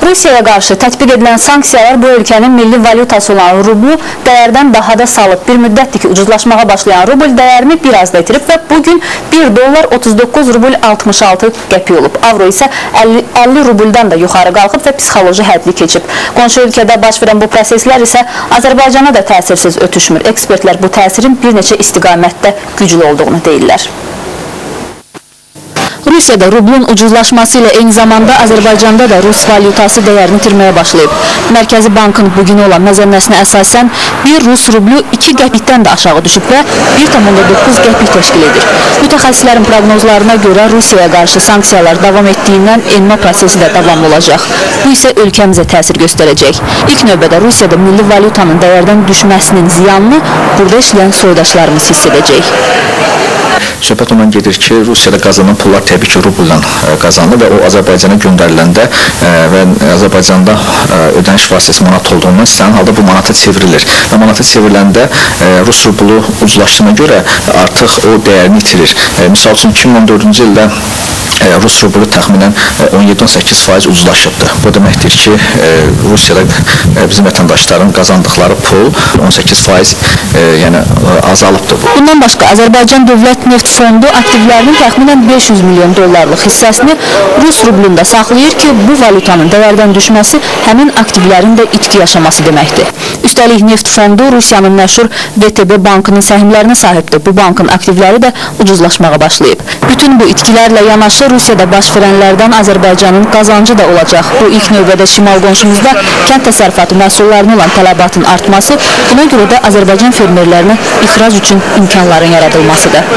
Rusiyaya qarşı tətbiq edilən sanksiyalar bu ölkənin milli valyutası olan rublu dəyərdən daha da salıb. Bir müddətdir ki, ucuzlaşmağa başlayan rubl dəyərini biraz da itirib və bugün 1 dollar 39 rubl 66 qəpik olub. Avro isə 50 rubuldan da yuxarı qalxıb və psixoloji həddi keçib. Qonşu ölkədə baş verən bu proseslər isə Azərbaycana da təsirsiz ötüşmür. Ekspertlər bu təsirin bir neçə istiqamətdə güclü olduğunu deyirlər. Rusiyada rublun ucuzlaşması ilə eyni zamanda Azərbaycanda da rus valyutası dəyərini itirməyə başlayıb. Mərkəzi Bankın bugün olan məzəmməsinə əsasən bir rus rublu 2 qəpikdən də aşağı düşüb və 1,9 qəpik təşkil edir. Mütəxəssislərin proqnozlarına görə Rusiyaya qarşı sanksiyalar davam etdiyindən enmə prosesi də davamlı olacaq. Bu isə ölkəmizə təsir göstərəcək. İlk növbədə Rusiyada milli valyutanın dəyərdən düşməsinin ziyanını burada işləyən soydaşlarımız hiss edəcək. Söhbət ondan gedir ki, Rusiyada qazanılan pullar təbii ki, rubuldan qazanılır və o Azərbaycana göndəriləndə və Azərbaycanda ödəniş vasitəsi manat olduğundan istənilən halda bu manata çevrilir. Və manata çevriləndə rus rublu ucuzlaşdığına görə artıq o dəyərini itirir. Misal üçün 2014-cü ildə rus rublu təxminən 17-18% ucuzlaşıbdır. Bu deməkdir ki, Rusiyada bizim vətəndaşların qazandıqları pul 18% yəni azalıbdır. Bundan başqa Azərbaycan Dövlət Neft Fondu aktivlərinin təxminən 500 milyon dollarlıq hissəsini rus rublunda saxlayır ki, bu valyutanın dəyərdən düşməsi həmin aktivlərin də itki yaşaması deməkdir. Üstəlik Neft Fondu Rusiyanın məşhur VTB bankının səhmlərinə sahibdir. Bu bankın aktivləri də ucuzlaşmağa başlayıb. Bütün bu itkilərlə yanaşı Rusiyada baş verənlərdən Azərbaycanın qazancı da olacaq. Bu ilk növbədə şimal qonşumuzda kənd təsərrüfatı məhsullarına olan tələbatın artması, buna görə də Azərbaycan fermerlərinə ixrac üçün imkanların yaradılmasıdır.